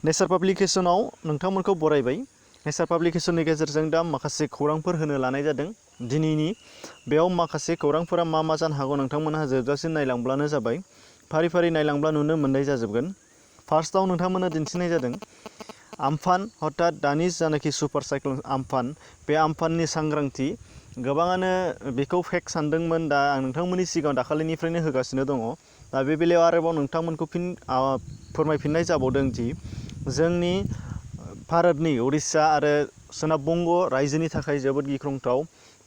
नेचार पाब्लिकेशनाव नोंथांमोनखौ बरायबाय। नेचार पाब्लिकेशननि गेजेरजों दा माखासे खौरांफोर होनो लानाय जादों दिनैनि बेयाव माखासे खौरांफोरा मा जानो हागौ नोंथांमोनहा जोबजासिम नायलांब्लानो जाबाय। फारि फारि नायलांब्ला नुनो मोननाय जाजोबगोन। फार्स्टआव नोंथांमोननो दिन्थिनाय जादों आम्फान हठात दानि जानाखि सुपार साइक्ल'न आम्फान बे आम्फाननि सांग्रांथि गोबाङानो बेखौ फेक सानदोंमोन। दा आं नोंथांमोननि सिगाङाव दाखालिनिफ्रायनो होगासिनो दङ। दा बे बेलायाव आरोबाव नोंथांमोनखौ फिन फोरमायफिननाय जाबावदों दि जोंनि भारतनि उरिष्या आरो सोनाब बंग रायजोनि थाखाय जोबोद गिख्रंथाव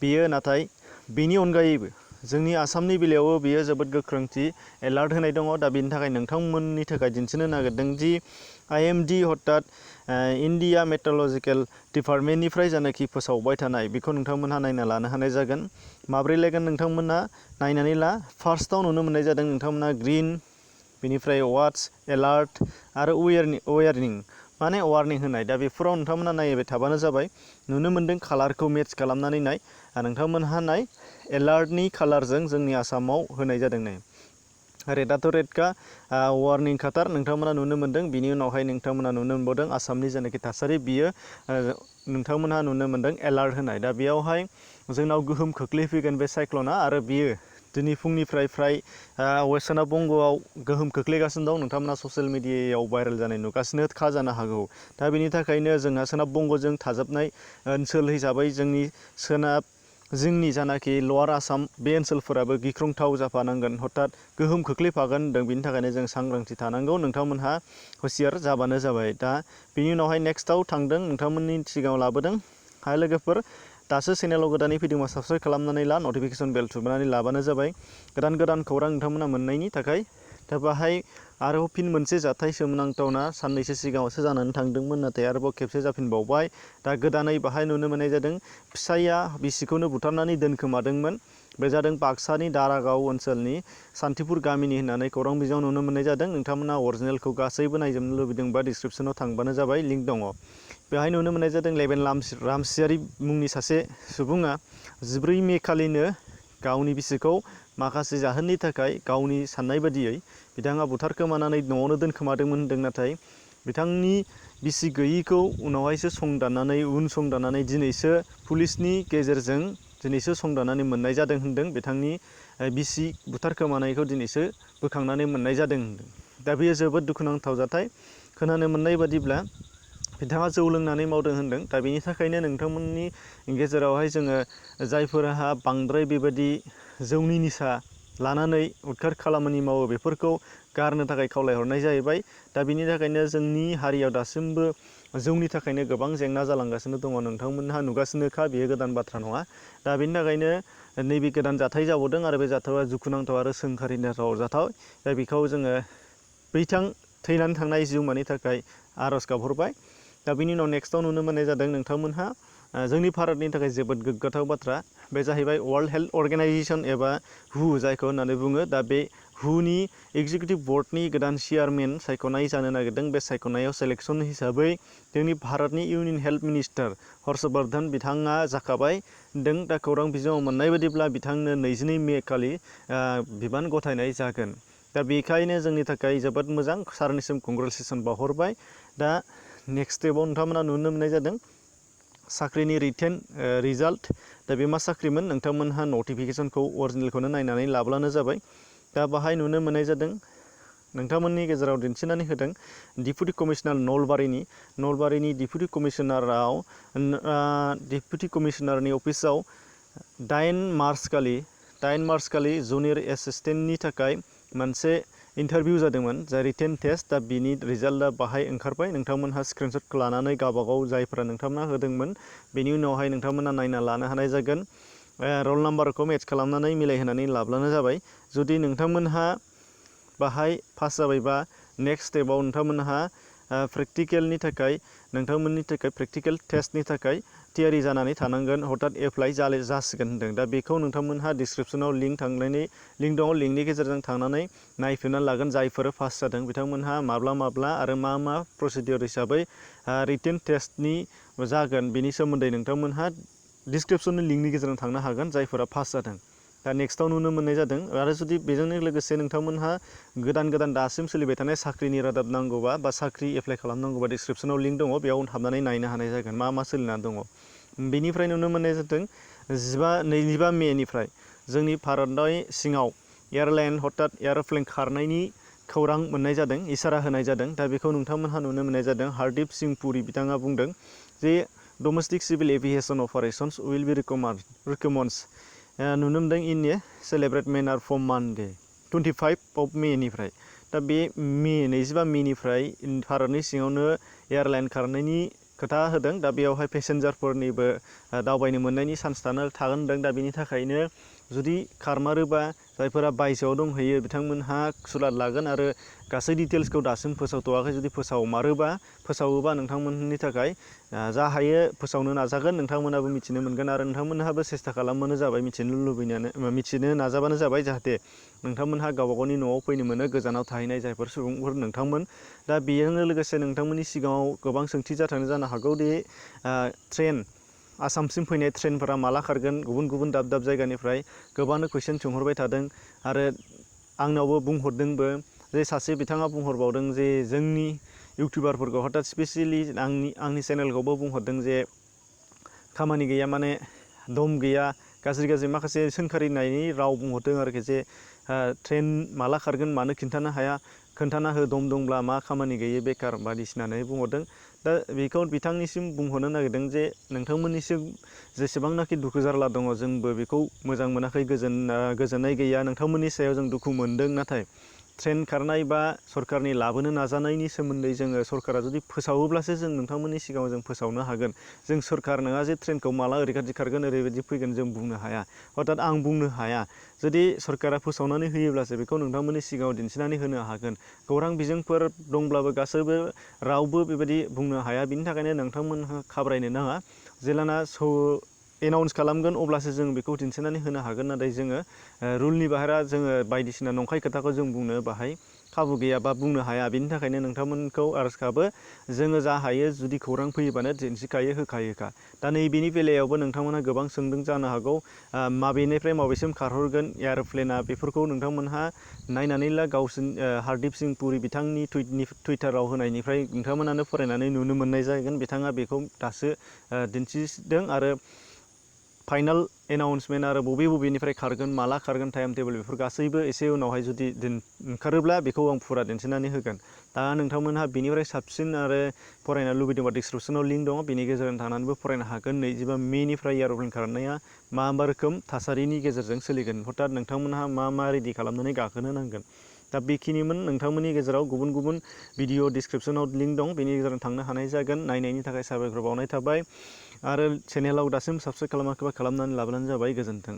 बेयो, नाथाय बेनि अनगायैबो जोंनि आसामनि बेलायावबो बेयो जोबोद गोख्रोंथि एलार्ट होनाय दङ। दा बेनि थाखाय नोंथांमोननि थाखाय दिन्थिनो नागिरदों दि IMD हठात इन्डिया मेट्रलजिकेल डिपार्टमेन्टनिफ्राय जानाखि फोसावबाय थानाय बेखौ नोंथांमोनहा नायना लानो हानाय जागोन। माब्रै लायगोन नोंथांमोना नायनानै ला। फार्स्टआव नुनो मोननाय जादों नोंथांमोना ग्रीन, बेनिफ्राय वाट्स, एलार्ट आरो वार्निं माने वार्निं होनाय। दा बेफोराव नोंथांमोना नायबाय थाबानो जाबाय। नुनो मोनदों कालारखौ मेट्च खालामनानै नाय। नोंथांमोनहा नाय एलार्टनि कालारजों जोंनि आसामाव होनाय जादों नै। रेडआथ' रेडखा, वार्निं खाथार नोंथांमोना नुनो मोनदों। बिनि उनावहाय नोंथांमोना नुनो मोनबावदों आसामनि जेनाखि थासारि बियो नोंथांमोनहा नुनो मोनदों एलार्ट होनाय। दा बेयावहाय जोंनाव गोहोम खोख्लैफैगोन बे साइक्ल'ना आरो बियो दिनै फुंनिफ्राय फ्राय वेस्ट सोनाब बंगआव गोहोम खोख्लैगासिनो दं। नोंथांमोना ससियेल मिडियायाव भाइरेल जानाय नुगासिनो खा जानो हागौ। दा बेनि थाखायनो जोंहा सोनाब बंगजों थाजाबनाय ओनसोल हिसाबै जोंनि जानाखि लवार आसाम बे ओनसोलफोराबो गिख्रंथाव जाफानांगोन, हठात गोहोम खोख्लैफागोन होनदों। बिनि थाखायनो जों सांग्रांथि थानांगौ। नोंथांमोनहा हुसियार जाबानो जाबाय। दा बिनि उनावहाय नेक्स्टआव थांदों नोंथांमोननि सिगाङाव लाबोदों। हाय लोगोफोर, दासो चेनेलाव गोदानै फैदोंबा साबस्क्राइब खालामनानै ला, नटिफिकेसन बेल थुनानै लाबानो जाबाय गोदान गोदान खौरां नोंथांमोना मोननायनि थाखाय। दा बाहाय आरोबाव फिन मोनसे जाथाय सोमोनांथावना साननैसो सिगाङावसो जानानै थांदोंमोन, नाथाय आरोबाव खेबसे जाफिनबावबाय। दा गोदानै बाहाय नुनो मोननाय जादों फिसाइया बिसिखौनो बुथारनानै दोनखोमादोंमोन। बे जादों बाक्सानि दारागाव ओनसोलनि सान्थिपुर गामिनि होननानै खौरां बिजोङाव नुनो मोननाय जादों। नोंथांमोना अरिजिनेलखौ गासैबो नायजोबनो लुबैदोंबा डिसक्रिपसनाव थांबानो जाबाय, लिंक दङ। बेहाय नुनो मोननाय जादों लेबेन रामसियारि मुंनि सासे सुबुङा 14 मे खालिनो गावनि बिसिखौ माखासे जाहोननि थाखाय गावनि साननाय बादियै बिथाङा बुथारखोमानानै न'आवनो दोनखोमादोंमोन होनदों। नाथाय बिथांनि बिसि गैयिखौ उनावहायसो संदाननानै दिनैसो पुलिसनि गेजेरजों संदाननानै मोननाय जादों होनदों। बिथांनि बिसि बुथारखोमानायखौ दिनैसो बोखांनानै मोननाय जादों होनदों। दा बेयो जोबोद दुखुनांथाव जाथाय। खोनानो मोननाय बादिब्ला बिथाङा जौ लोंनानै मावदों होनदों। दा बेनि थाखायनो नोंथांमोननि गेजेरावहाय जोङो जायफोरहा बांद्राय बेबायदि जौनि निसा लानानै उदखार खामानि मावो बेफोरखौ गारनो थाखाय खावलायहरनाय जाहैबाय। दा बिनि थाखायनो जोंनि हारियाव दासिमबो जौनि थाखायनो गोबां जेंना जालांगासिनो दङ। नोंथांमोनहा नुगासिनोखा, बेयो गोदान बाथ्रा नङा। दा बेनि थाखायनो नैबे गोदान जाथाय जाबावदों आरो बे जाथाया दुखुनांथाव आरो सोंखारिथाव जाथाव। दा बेखौ जोङो बैथां थैनानै थांनाय जिउमानि थाखाय आर'ज गाबहरबाय। दा बिनि उनाव नेक्स्टआव नुनो मोननाय जादों नोंथांमोनहा जोंनि भारतनि थाखाय जोबोद गोग्गाथाव बाथ्रा। बे जाहैबाय वर्ल्ड हेल्थ अर्गेनाइजेसन एबा WHO जायखौ होननानै बुङो। दा बे WHOनि एगजिकिउटिभ बर्डनि गोदान चेयारमेन सायख'नाय जानो नागिरदों। बे सायख'नायाव सेलेक्सन हिसाबै जोंनि भारतनि इउनियन हेल्थ मिनिस्टार हर्षवर्धन बिथाङा जाखाबाय होनदों। दा खौरां बिजोङाव मोननाय बादिब्ला बिथांनो 22 मे खालि बिबान गथायनाय जागोन। दा बेखायनो जोंनि थाखाय जोबोद मोजां, सारनिसिम कंग्रेचुलेसन बावहरबाय। दा नेक्स्ट स्टेपाव नोंथांमोना नुनो मोननाय जादों साख्रिनि रिटेन रिजाल्ट। दा बे मा साख्रिमोन नोंथांमोनहा नटिफिकेसनखौ अरिजिनेलखौनो नायनानै लाब्लानो जाबाय। दा बाहाय नुनो मोननाय जादों नोंथांमोननि गेजेराव दिन्थिनानै होदों डिपुटि कमिशनार नलबारिनि डिपुटि कमिशनारनि अफिसाव 8 मार्च खालि जुनियर एसिस्टेन्टनि थाखाय मोनसे इन्टारभिउ जादोंमोन, जाय रिटेन टेस्ट। दा बिनि रिजाल्टआ बाहाय ओंखारबाय। नोंथांमोनहा स्क्रिनशट लानानै गावबागाव जायफोरा नोंथांमोना होदोंमोन बेनि उनावहाय नोंथांमोना नायना लानो हानाय जागोन। रल नाम्बारखौ मेट्च खालामनानै मिलायहोनानै लाब्लानो जाबाय। जुदि नोंथांमोनहा बाहाय पास जाबायबा नेक्स्ट स्टेपाव नोंथांमोनहा प्रेक्टिकेलनि थाखाय प्रेक्टिकेल टेस्टनि थाखाय थियारि जानानै थानांगोन। हठात एप्लाइ जासिगोन होनदों। दा बेखौ नोंथांमोनहा डिसक्रिपसनाव लिंक दङ, लिंकनि गेजेरजों थांनानै नायफिननानै लागोन। जायफोर पास जादों बिथांमोनहा माब्ला आरो मा प्रसिडियर हिसाबै रिटेन टेस्टनि जागोन बेनि सोमोन्दै नोंथांमोनहा डिसक्रिपसननि लिंकनि गेजेरजों थांनो हागोन जायफोरा पास जादों। दा नेक्स्टआव नुनो मोननाय जादों। आरो जुदि बेजोंनो लोगोसे नोंथांमोनहा गोदान दासिम सोलिबाय थानाय साख्रिनि रादाब नांगौबा बा साख्रि एप्लाइ खालामनांगौबा डिसक्रिपसनाव लिंक दङ, बेयाव हाबनानै नायनो हानाय जागोन मा सोलिनानै दङ। बेनिफ्राय नुनो मोननाय जादों 25 मेनिफ्राय जोंनि भारतनि सिङाव एयारलाइन हथात एयारप्लेन खारनायनि खौरां मोननाय जादों, इसारा होनाय जादों। दा बेखौ नोंथांमोनहा नुनो मोननाय जादों। हरदीप सिंह पुरी बिथाङा बुंदों जे डमेस्टिक सिभिल एभिएसन अपारेशंस उइल बि रिकमेन्स नुनो मोनदों इन ए सेलेब्रेट मेनार फ्रम मानडे 25 मेनिफ्राय। दा बे 25 मेनिफ्राय भारतनि सिङावनो एयारलाइन खारनायनि खोथा होदों। दा बेयावहाय पेसेन्जारफोरनिबो दावबायनो मोननायनि चान्स थागोन होनदों। दा बेनि थाखायनो जुदि खारमारोबा जायफोरा बायजोआव दंहैयो बिथांमोनहा सुलाद लागोन आरो गासै डिटेल्सखौ दासिम फोसावथ'वाखै। जुदि फोसावोबा नोंथांमोननि थाखाय जा हायो फोसावनो नाजागोन, नोंथांमोनाबो मिथिनो मोनगोन आरो नोंथांमोनहाबो सेस्था खालामबानो जाबाय, मिथिनो नाजाबानो जाबाय, जाहाथे नोंथांमोनहा गावबा गावनि न'आव फैनो मोनो, गोजानाव थाहैनाय जायफोर सुबुंफोर नोंथांमोन। दा बेजोंनो लोगोसे नोंथांमोननि सिगाङाव गोबां सोंथि जानो हागौ दि ट्रेन आसामसिम फैनाय ट्रेनफोरा माला खारगोन। गुबुन दाब जायगानिफ्राय गोबांनो कुइसन सोंहरबाय थादों आरो आंनावबो बुंहरदोंबो जे सासे बिथाङा बुंहरबावदों जे जोंनि इउटिउबारफोरखौ हथात स्पेसियेलि आंनि चेनेलखौबो बुंहरदों जे खामानि गैया, माने दम गैया, गाज्रि माखासे सोंखारिनायनि राव बुंहरदों आरोखि जे ट्रेन माला खारगोन मानो खिन्थानो हाया, खोन्थाना हो दम दंब्ला मा खामानि गैयै बेकार बायदिसिना होननानै बुंहरदों। दा बेखौ बिथांनिसिम बुंहरनो नागिरदों जे नोंथांमोननिसिम जेसेबांनाखि दुखु जारला दङ जोंबो बेखौ मोजां मोनाखै, गोजोननाय गैया, नोंथांमोननि सायाव जों दुखु मोनदों। नाथाय ट्रेन खारनाय बा सरकारनि लाबोनो नाजानायनि सोमोन्दै जोङो सरकारा जुदि फोसावोब्लासो जों नोंथांमोननि सिगाङाव जों फोसावनो हागोन। जों सरकार नङा जे ट्रेनखौ माला ओरैबायदि खारगोन ओरैबायदि फैगोन जों बुंनो हाया, हथात आं बुंनो हाया। जुदि सरकारा फोसावनानै होयोब्लासो बेखौ नोंथांमोननि सिगाङाव दिन्थिनानै होनो हागोन। खौरां बिजोंफोर दंब्लाबो गासैबो रावबो बेबायदि बुंनो हाया। बिनि थाखायनो नोंथांमोनहा घाबरायनो नाङा। जेलाना एनाउन्स खालामगोन अब्लासो जों बेखौ दिन्थिनानै होनो हागोन। नाथाय जोङो रुलनि बाहेरा जोङो बायदिसिना नंखाय खोथाखौ जों बुंनो बाहाय खाबु गैया बा बुंनो हाया। बिनि थाखायनो नोंथांमोनखौ आरज गाबो जोङो जा हायो जुदि खौरां फैयोबानो दिन्थिखायो, होखायोखा। दा नैबेनि बेलायावबो नोंथांमोनहा गोबां सोंदों जानो हागौ माबेनिफ्राय माबेसिम खारहरगोन एयारप्लेना, बेफोरखौ नोंथांमोनहा नायनानै ला। हरदीप सिंह पुरी बिथांनि टुइटाराव होनायनिफ्राय नोंथांमोनानो फरायनानै नुनो मोननाय जागोन। बिथाङा बेखौ दासो दिन्थिदों आरो फाइनाल एनाउन्समेन्ट आरो बबेनिफ्राय खारगोन, माला खारगोन, टाइम टेबोल बेफोर गासैबो एसे उनावहाय जुदि ओंखारोब्ला बेखौ आं फुरा दिन्थिनानै होगोन। दा नोंथांमोनहा बेनिफ्राय साबसिन आरो फरायनो लुबैदोंबा डिसक्रिपसनाव लिंक दङ, बेनि गेजेरजों थांनानैबो फरायनो हागोन। 25 मेनिफ्राय एयारप्लेन खारनाया मा रोखोम थासारिनि गेजेरजों सोलिगोन, हथात नोंथांमोनहा मा रेडि खालामनानै गाखोनो नांगोन। दा बेखिनिमोन नोंथांमोननि गेजेराव गुबुन भिडिअ डिसक्रिपसनाव लिंक दं, बेनि गेजेरजों थांनो हानाय जागोन। नायनायनि थाखाय साबायखर बावनाय थाबाय आरो चेनेलाव दासिम साबस्क्राइब खालामाखैबा खालामनानै लाब्लानो जाबाय। गोजोन्थों।